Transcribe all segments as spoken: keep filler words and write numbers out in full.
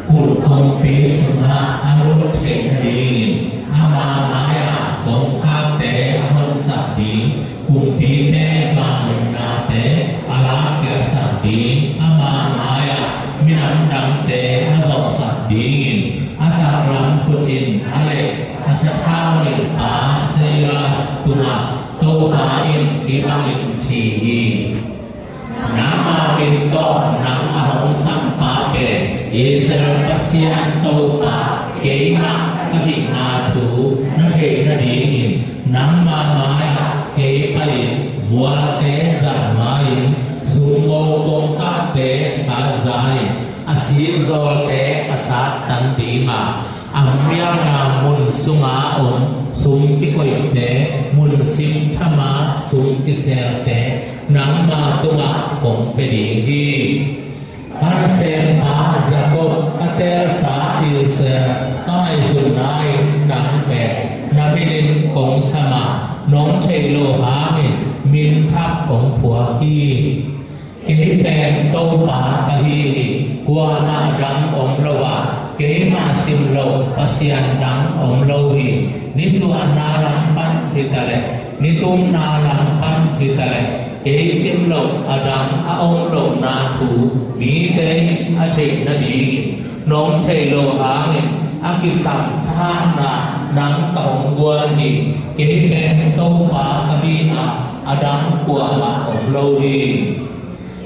Khut kumpi sungah a lut theih nadingin ama mai-ah kongkhakte a honsak ding, kumpite vangliatnate a lakkhiatsak ding, ama mai-ah minam dangte a zawhsak dingin a taklam khutin a leh a sathau lilpa Sairas tungah Topa in hih bangin ci hi. Nangma min tawh nang a hong sampa pen Israel Pasian Topa keimah ka hihna thu na theih nadingin nangma mai-ah kei pai-in mualte zahma-in, summo kongkhakte satza-in, a sitzawlte ka sattan ding a, a mialna mun sunga om sum kikoihte, mun simtham-a sum kiselte nangma tungah kong pia ding hi. Ka nasempa Jakob, ka teelsa Israel, ka ngaihsutna-in nang pen na minin kong sam a, nong theih loh hangin minthak kong phuak hi. Kei pen Topa ka hi hi, kuamah dang om lo a, keimah sim loh Pasian dang om lo hi. Nisuahna lam pan hi ta leh, nitumna lam pan hi ta leh, kei sim loh a dang a om lohna thu mite in a theih nadingin nong theih loh hangin a kisam thahatna nang ka hong guan hi. Kei pen Topa ka hi a, a dang kuamah om lo hi.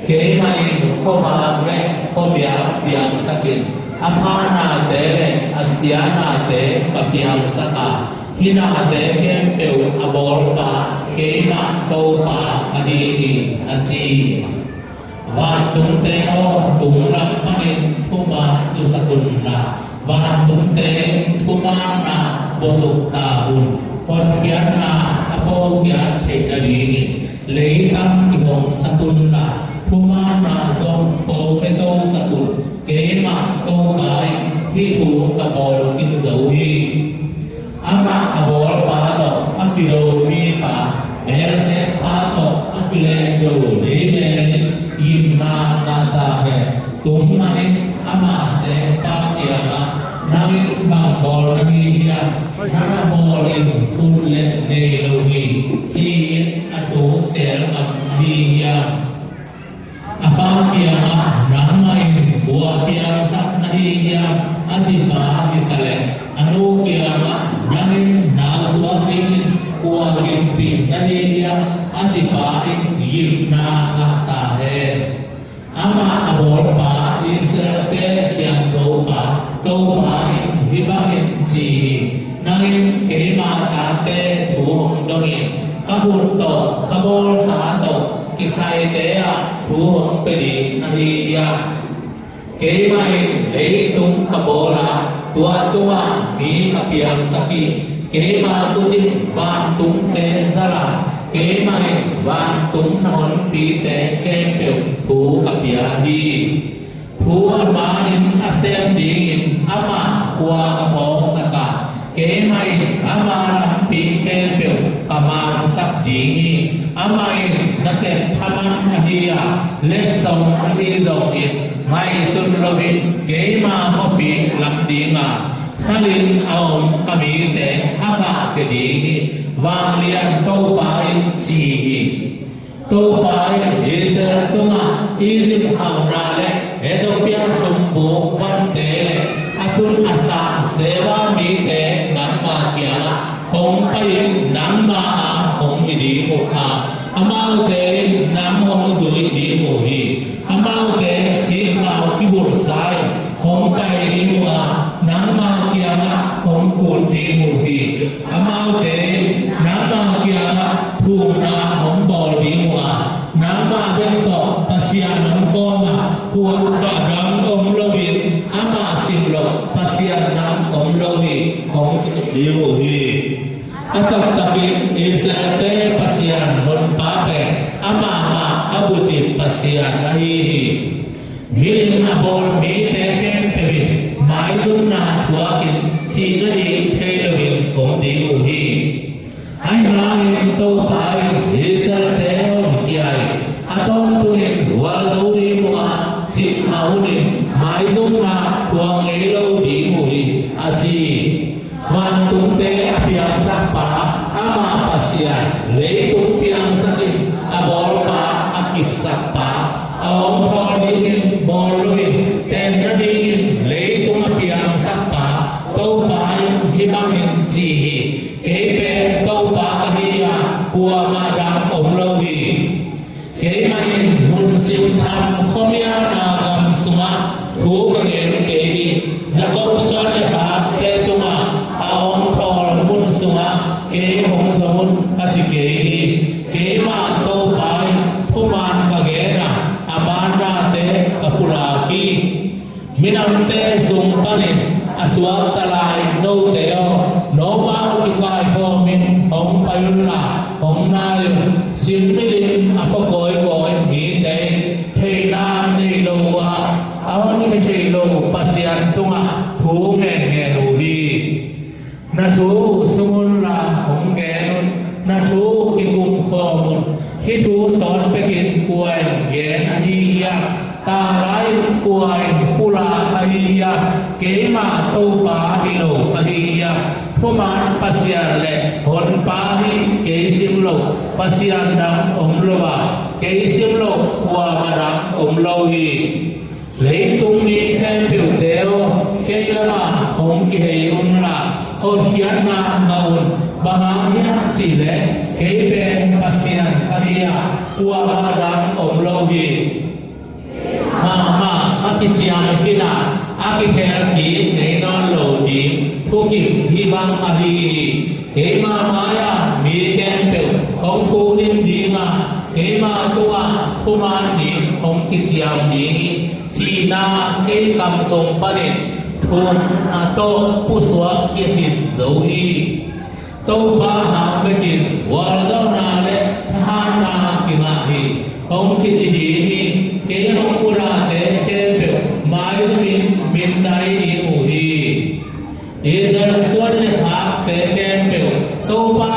Keimah in khuavak le khuabial piangsakin, a phanate le a sianate ka piangsak a, hih nate khempeuh a bawlpa keimah Topa ka hi hi, a ci hi. Vantungte aw, tung lam panin thuman zusak unla, vantungte in thumanna buaksuk ta un. Hotkhiatna a pokhiat theih nadingin leitang kihongsak unla, thumanna zong po ketosak un. Keimah Topa in hih thu ka bawl khin zo hi. Amah a bawlpa tawh a kido mipa, meelsekpa tawh a kilendo leimelin gimna ngah ta hen. Tung manin ama sekpa kiangah, nang in bang bawl na hi hiam? Nang a bawlin khut le nei lo hi, ci-in a thu sel ngam na hi hiam? A pa kiangah, nangmah in kua piangsak na hi hiam? A cipa hi ta leh, a nu kiangah, nang in nau suak dingin kua ginpih na hi hiam? A cipa in gimna ngah ta hen. Amah a bawlpa Israel-te siangthopa Topa in hih bangin ci hi. Nang in keima tate thu hong dongin, ka hun tawh ka bawlsa tawh kisaite ah thu hong pia ding na hi hiam? Keimah in leitung ka bawl a, tua tungah mi ka piangsak hi. Keima khut in vantungte zal a, keimah in vantung na honpite khempeuh thu ka pia hi. Thu a manin a sem dingin amah khua ka phawksak a, keimah in ama lampi khempeuh ka mansak ding hi. Amah in nasep thaman ahi a, letsong ahi zongin ngaihsun loin keima khuapi lam ding a, salin a om ka mite a khahkhia ding hi. Vanglian Topa in ci hi. Topa in Israel tungah Egypt hauhna le Ethiopia sumbuk vante le a tun a sang Seba mite nangma kiangah hong pai-in nangma a hong hi ding uh a, amaute in nang hong zui ding uh hi. Amaute sikkhau kibulhsa-in hong pai ding uh a, nangma kiangah hong kun ding uh hi. Amaute in nangma kiangah thumna hong bawl ding uh a, nangma bek tawh Pasian hong kawm a, kuamah dang om loin amah sim loh Pasian dang om lo hi, hong ci ding uh hi. A taktakin Israel-te Pasian Honpa pen amah mah a bucip Pasian ahi hi. Milim a bawl mite khempeuh in maizumna thuakin cihna ding thei loin om ding uh hi. Ahi hangin Topa in Israel-te a honkhia hi. A tawntungin gualzo ding uh a, cih mah unin maizumna thuak ngei a ci. Vantungte a piangsakpa, ama Pasian, leitung piangsakin a bawlpa, a kipsakpa, a hong thawl dingin bawl loin, teenna dingin leitung a piangsakpa Topa in hih bangin ci hi. Kei pen Topa ka hi a, kuamah dang om lo hi. Keimah in mun simtham khuamialna gam sungah thu ka gen kei hi. Jakob suan le khakte tungah a hong thawl mun sungah kei hong zong un ka ci kei hi. Keimah Topa in thuman ka gen a, a mannate ka pulak hi. Minamte sung panin a suakta lai note aw, nomau kikaikhawmin hong pai unla hong nai un. Sim milim a pua kawikawi mite in theihna nei lo uh a, a hon hia thei lo Pasian tungah thu ngen ngen uh hi. Na thu sung unla hong gen un, na thu kikum khawm un. Hih thu sawt pekin kua in gen ahi hiam? Tala in kua in pulak ahi hiam? Keimah Topa hi lo ka hi hiam? Thuman Pasian le Honpa hi kei sim lo Pasian dang om lo a, kei sim lo kuamah dang om lo hi. Leitung mi khempeuhte aw, kei lamah hong kihei unla hotkhiatna ngah un. Bang hang hiam cih leh kei pen Pasian ka hi a, kuamah dang om lo hi. Mahmah a kiciam khin a, a kikhel kik ngei nawn lo ding thukip hih bang ahi hi. Keima mai-ah mi khempeuh hong phunin ding a, keima tungah thuman ding hong kiciam ding hi, cihna kei kam sung panin thumna tawh pusuak khia khin zo hi. Topa hang bekin gualzawhna le thahatna kingah hi, hong kici ding hi. Kei hong pulakte khempeuh maizumin min dai ding uh hi. Israel suan le khakte khempeuh Topa